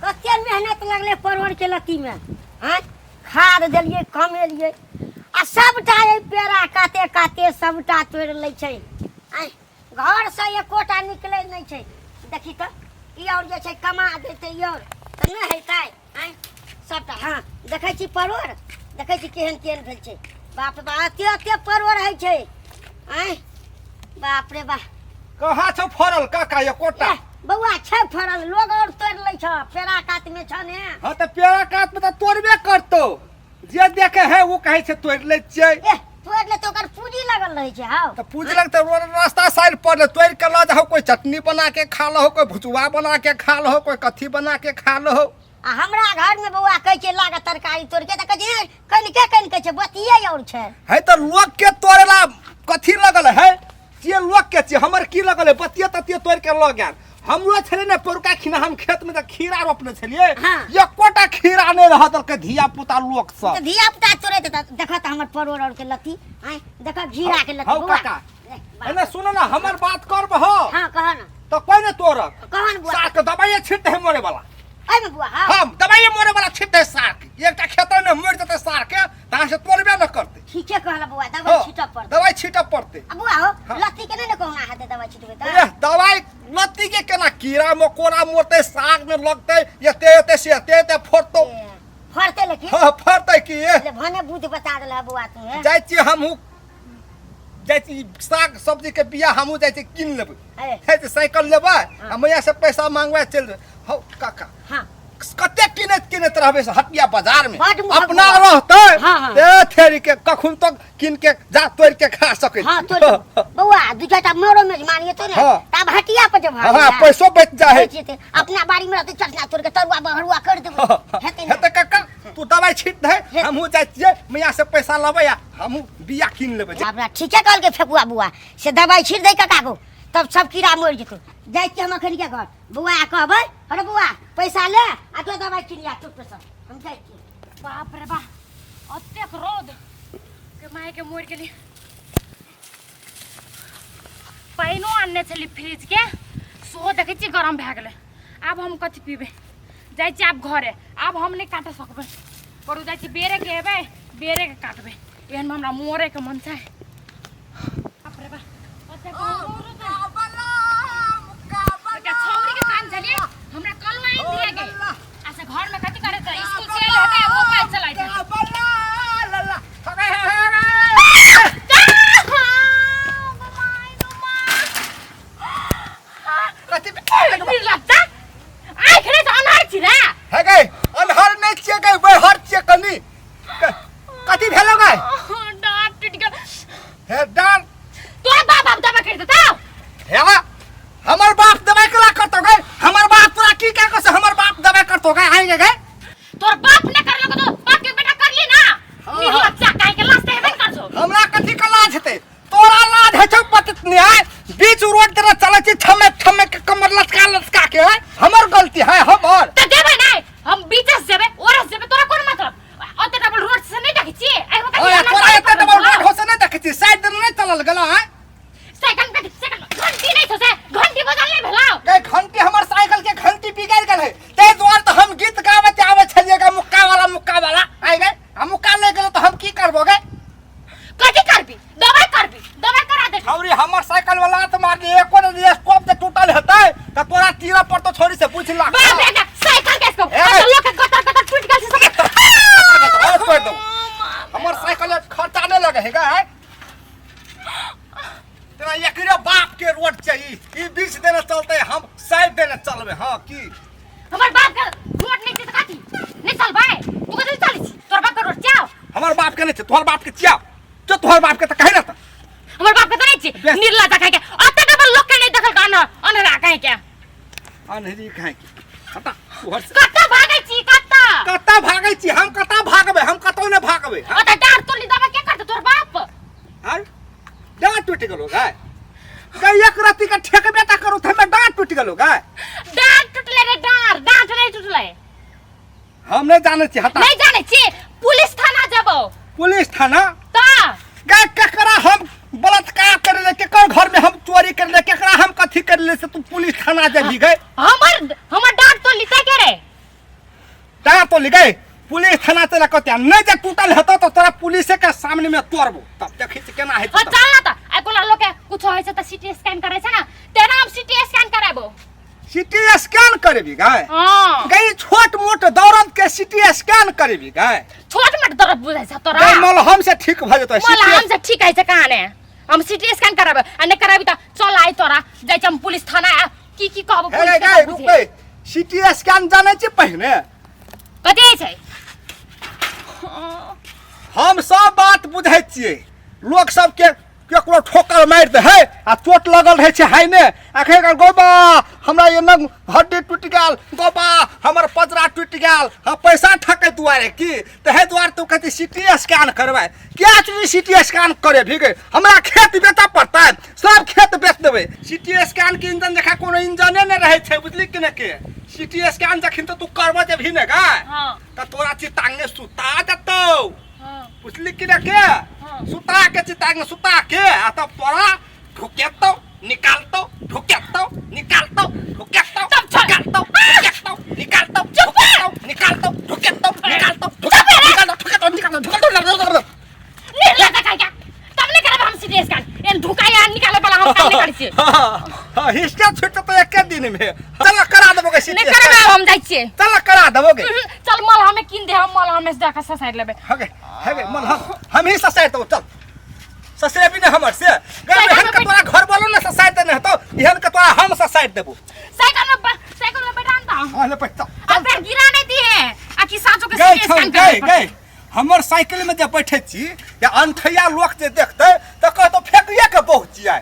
कते मेहनत लगलै परोड़के लत्तीमे आँय खाद देलियै कमेलियै आ सबटा एहि पेड़ा काते काते सबटा तोड़ि लै छै आँय घरसँ एकोटा निकलै नहि छै देखी तऽ ई आओर जे छै कमा देतै ई आओर तऽ नहि हेतै आँय सबटा हँ देखै छी परोड़ देखै छी केहन केहन भेल छै बाप रे बाप एते एते परोड़ होइ छै आँय बाप रे बाप कहाँ छौ फड़ल काका एकोटा एह, बौआ छै फड़ल लोग और तोड़ लै छ पेड़ा कात में छ ने हाँ तऽ पेड़ा कात में तऽ तोड़बे करतौ जे देखे है वो कहै छै तोड़ि लै छियै एह तोड़ ले तो ओकर पूंजी लगल रहै छै हाउ तऽ पूजलक तऽ रोड रास्ता साइड पर ने तोड़ि के लऽ जाहो कोई चटनी बना के खा लहो कोई भुजुआ बना के खा लहो कोई कथी बना के खा लहो आ हमरा घर में बौआ कहै छै लाग तरकारी तोड़ के तऽ कहै छै कनिके कनिके छै बतिये और छै है तऽ लोक के तोड़ेला कथी लगल है जे लोक के छियै हमर की लगल है बतिये ततिये तोड़ के लऽ गेल हमरो छलै ने पौरका खिना हम खेत में तऽ खीरा रोपने छलियै हाँ। एकोटा खीरा नहि रह देलकै धिया पुता लोक सब तऽ धिया पुता तोड़े तऽ देखऽ तऽ हमर परोड़ और के लत्ती आँय देखऽ घिरा के लत्ती हौ बौआ काका ए, बाप। एने सुनो ना हमर बात करबहो हाँ कह ना तऽ कोई नहि तोड़त कह ना बुआ साग के दबाइए छिट है मरे वाला एहिमे बुआ हाँ हम दबाइए मरे वाला छिट है साग एकटा खेत में मरि जेतै साग के तहाँ से तोड़बे न करतै ठीके कहला बुआ दवाई हाँ, छिटऽ पड़तै दवाई छिटऽ पड़तै आ बुआ हो हाँ। लत्ती के नहि ने कहुना हेतै दवाई छिटबै तऽ एह दवाई लत्ती के केना कीड़ा मकोड़ा मरतै साग में लगतै एते एते से एते एते फड़तौ ए, फड़तै लेकिन हाँ फड़तै की एह ले भने बुद्धि बता देला बुआ तू हे जाइ छियै हमहूँ जाइ छी साग सब्जी के बिया हमहूँ जाइ छी कीन लेबै ए, हे तऽ साइकिल लेबै आ मैया से पैसा मांगबै चलि जेबै हौ काका हाँ कते किनैत किनैत रहबै से हटिया बाजार में बड महग अपना बा। रहतै हाँ, हाँ। ते थेरी के कखन तक कीन के जा तोड़ के खा सकै हाँ छी। तो बौआ दू चारिटा मोरो मेजमान ये तो ने हाँ। तब हटिया पर जब हाँ पैसो बच जा है अपना बाड़ी में रहते चटना तोड़ के तरुआ बहरुआ कर देबै हेतै ने हेतै काका तू दवाई छीट दे हे- हमहूँ जाइ छियै मैया से पैसा लेबै आ हमहूँ बिया कीन लेबै हमरा ठीके कहलकै फेकुआ बुआ से दवाई छीट दे काका को तब सब कीड़ा मरि जेतौ जाइ छियै हम अखन के घर बौआ कहबै अरे बौआ पैसा ले आ तो दवाई किन लिया चुप से हम जाइ छियै बाप रे बाप अतेक रौद के माय के मरि गेली पानिओ आनने छली फ्रिज के सेहो देखै छी गरम भए गेलै आब हम कथी पीबै जाइ छी आब घरे आब हम नहि काटि सकबै करू जाइ छी बेरेके एबै बेरेके काटबै एहनमे हमरा मरैके मन छै बाप रे बाप अतेक रौद एकटा छौरी के कान छलियै हमरा कल आनि दिया गे आ से घर में कथी करे त स्कूल से आयल हेतै आ मोबाइल चलाइत हेतै निर्लज्जा आँखि रे अन्हार छी रे हे गै अन्हार नहि छियै गै बैहर छियै कनि कथी भेलो गै डाँट टूटि गेल हे डाँट तोरा बाप बाप दबा कर देतौ हे हमर बाप दवाई कला करतो गै हमर बाप तोरा की कर से हमर बाप दवाई करतो गै आएंगे गै तोर बाप ने कर लगो तो बाप के बेटा कर ली ना हाँ, निर्लज्जा काहे के लाज हेबे न कर छौ हमरा कथी के लाज हेतै तोरा लाज है छौ पतित न्याय बीच रोड तेरा चलै छी ठमे ठमे के कमर लटका लटका के है हमर गलती है हमर त देबै नै हम बीचे से जेबै ओरे से जेबै तोरा कोन मतलब ओते डबल रोड से नहीं देखै छियै एहि में ओए तोरा एते डबल रोड हो से नहीं देखै छी साइड देने नहीं चलल गेलो है साइकिल में साइकिल घंटी नहीं छौ से घंटी बजल नहीं भेलौ गै घंटी हमर साइकिल के घंटी बिगड़ गेल है ताहि दुआरे तऽ हम गीत गाबैत आबै छलियै गे मुक्का वाला मुक्का वाला आइ गै आ मुक्का ले गेलो तऽ हम की करबो गे कथी करबी दवाई करबी दवाई करा दे छौरी हमर साइकिल वाला हाथ मारली एको ने स्कोप जे टूटल हेतै तऽ तोरा तीरा पर तो छोरी से पूछ ला बाप रे गा, साइकिल के स्कोप ए। अच्छा लोग के गतर गतर टूट गेल छै सब और तोड़ दो हमर साइकिल खर्चा नहीं लगे है गा है तेरा एकरे बाप के रोड चाहिए ई बीच देने चलते हम साइड देने चलबे हाँ की हमर बाप के रोड नहीं छै त कथी नहीं चलबै तू कथी चलै छी तोर बाप के रोड चाव हमर बाप के नहीं छै तोहर बाप के छिया जो तोहर बाप के तऽ कहे ना तऽ हमर बाप के त नहीं छै बेस। निर्लज्जा काहे के अते डबल लोग के नहीं देखल का अनहरा काहे के अनहरी काहे के हटा तोहर से कत्ता भागै छी कत्ता कतऽ भागै छी हम कतऽ भागबै हम कतौ नहि भागबै हाँ? ओते डार तोली दबा के करतै तोर बाप आर डाँट टूटि गेलो गाय गाय एक रत्ती के ठेकबे टा करू तऽ हमे डाँट टूटि गेलो गाय डार टूटले रे डार डाँट नहीं टूटले हम नहीं जानै छी हटा नहीं जानै छी पुलिस थाना जबो पुलिस थाना त गाय केकरा हम बलात्कार करले केकर घर में हम चोरी करले केकरा हम कथी करले से तू पुलिस थाना जेबी गए हमर हमर डार तोली ते के रे तो लिगै पुलिस थाना चला कहते नहीं जे टूटल हेतौ तो तोरा पुलिसे के सामने में तोड़बो, तब देखै छी केना हेतौ। हाँ चल ना त आइ कोला लोक के कुछ होइ छै त सीटी स्कैन करै छै ना, तेना हम सीटी स्कैन कराबो। सीटी स्कैन करेबी गाय? हाँ। गई छोट मोट दर्द के सीटी स्कैन करेबी गाय? छोट मोट दर्द बुझै छ तोरा? गई मलहम से ठीक भ जेतौ। मलहम से ठीक है छै कहाँ ने? हम सीटी स्कैन कराबे आ नहीं कराबी त चल आइ तोरा जाइ छै हम पुलिस थाना आ की की कहबो हे पुलिस रे के गाय त रुक बुझे। बे, सीटी स्कैन जानै छी पहिने कथी छै? हम सब बात बुझै छियै। लोक सबके केकरो ठोकर मारि दे है आ चोट लगल रहै छै हाइने, अखन एकर गोबा हमरा एना हड्डी टूटि गेल, गोबा हमर पजरा टूटि गेल, हम पैसा ठकै दुआरे की तऽ हे दुआरे तू कहै सीटी स्कैन करबै। क्या चीज सीटी स्कैन करे भी गई? हमरा खेत बेचऽ पड़तै, सब खेत बेच देबै। सीटी स्कैन के इंजन जखा कोनो इंजने नहि रहै छै, बुझली कि नहि? के सीटी स्कैन जखन तऽ तू करबऽ जेबही ने गाय, हाँ। तऽ तोरा चितांगे सुता देतौ। हाँ। बुझली कि ने? के हाँ। सुता के चितांगे सुता के आ तब तोरा ढुकेतौ निकालतौ, ढुकेतौ निकालतौ, ढुकेतौ तब छोड़। निकालतौ, ढुकेतौ निकालतौ, ढुकेतौ निकालतौ, ढुकेतौ निकालतौ, ढुकेतौ निकालतौ, ढुकेतौ निकालतौ, ढुकेतौ निकालतौ। निर्लज्ज खाइ का तब नहीं करब हम सीटी स्कैन, एन ढुकाई आ निकाले वाला हम काम नहीं करै छियै। हाँ, हिस्ट्री छुटि जेतौ एके दिन में। चल करा देबो गे नहीं सीटी करब स्कैन। हम जाइ छियै। चल करा देबो गे। चल मल हमें किन दे, हम मल हमें से जाके ससारि लेबै। हगे हगे मन हम ही ससारि देबो। चल ससुरे ने हमर से गए साइकिल एहन में के तोरा घर बोलो ने ससारि देने हेतौ, एहन के तोरा हम ससारि देबो। साइकिल में बैठा न हां ले बैठ। आ फिर गिरा नहीं दिए आ कि साचो के गए सीटी छौ स्कैन गए करे। गए हमर साइकिल में जे बैठे छी या अनठैया लोक जे देखते तऽ कहतो फेकिए के बहुत छियै।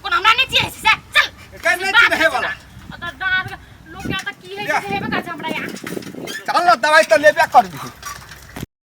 कोन हमरा नहीं चाहिए से चल। गए नहीं चिन्है वाला। अ त डार लोक या त की है या। से हेबे कर हमरा यहाँ। चल न दवाई तऽ लेबे करबी।